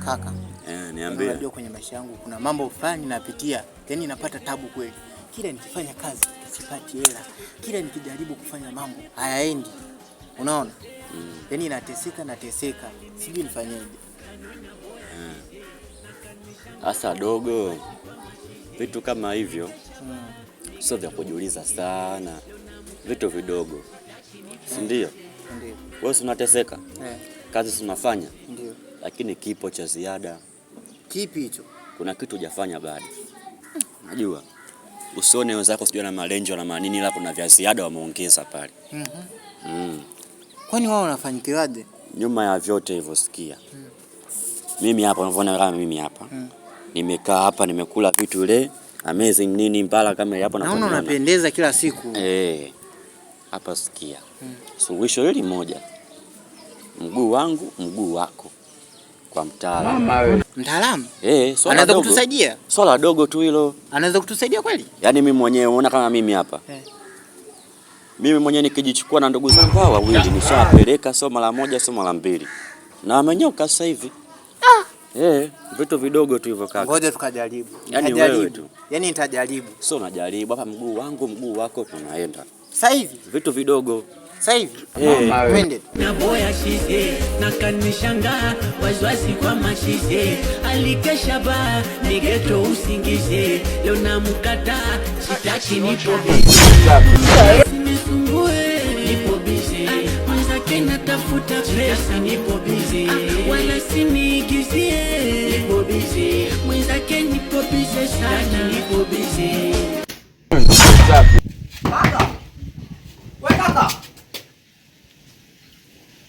Kaka, Niambie. Unajua kwenye maisha yangu kuna mambo fulani napitia, yaani napata tabu kweli. Kila nikifanya kazi sipati hela, kila nikijaribu kufanya mambo hayaendi, unaona? Yaani nateseka nateseka, sijui nifanyeje. Sasa dogo, vitu kama hivyo sio vya kujiuliza sana, vitu vidogo, si ndio? Ndio. Wewe si unateseka, kazi si unafanya, Ndio. lakini kipo cha ziada. Kipi hicho? Kuna kitu hujafanya bado. Unajua, usione wenzako sijui na malenjo na manini, ila kuna vya ziada wameongeza pale. Kwani wao wanafanikiwaje? Nyuma ya vyote hivyo, sikia, mimi hapa unavyoona kama mimi hapa nimekaa hapa nimekula vitu ile amazing nini mbala kama hapo. Naona unapendeza kila siku. Hapa sikia, suluhisho hili moja, mguu wangu mguu wako kwa mtaalamu. Mtaalamu? Swala Anaweza dogo. kutusaidia? Swala dogo tu hilo. Anaweza kutusaidia kweli? Yaani mimi mwenyewe unaona kama mimi hapa mimi mwenyewe nikijichukua na ndugu zangu hawa wawili nishapeleka, sio mara moja, sio mara mbili, na wamenyoka sasa hivi. Vitu vidogo tu hivyo kaka. Ngoja tukajaribu. Yaani Nitajaribu. wewe tu. Yaani nitajaribu. Sio unajaribu hapa, mguu wangu mguu wako tunaenda. Sasa hivi. Vitu vidogo. Sasa hivi. Twende. Na boya shize na kanishangaa wazwazi kwa mashize alikesha ba nigeto usingize leo namkataa sitaki nipo busy sinisumbue nipo busy mwenzake natafuta pesa nipo busy wala siniigizie nipo busy mwenzake nipo busy sana nipo busy. Kaka. Wewe kaka.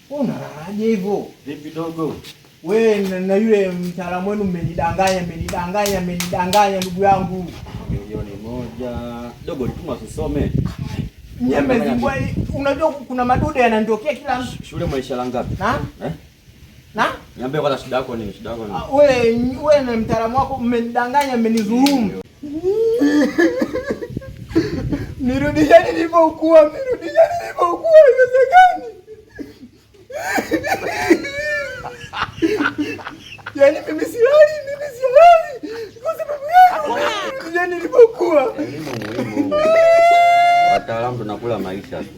Unalalaje hivyo? Vipi dogo? Wewe na yule mtaalamu wenu mmenidanganya, mmenidanganya, mmenidanganya ndugu yangu. 1,000,000. Dogo lituma usisome. Nyembe zingwa, unajua kuna madude yananitokea kila mtu. Shule maisha ngapi? Na? Eh? Na? Niambie kwanza shida yako nini? Shida yako nini? Wewe na mtaalamu wako mmenidanganya, mmenidhulumu. Nirudisheni nilipokuwa, nirudisheni nilipokuwa, haiwezekani. Yaani mimi silali, mimi silali. Kwa sababu yenu, nirudisheni nilipokuwa. Elimu muhimu. Wataalamu tunakula maisha tu.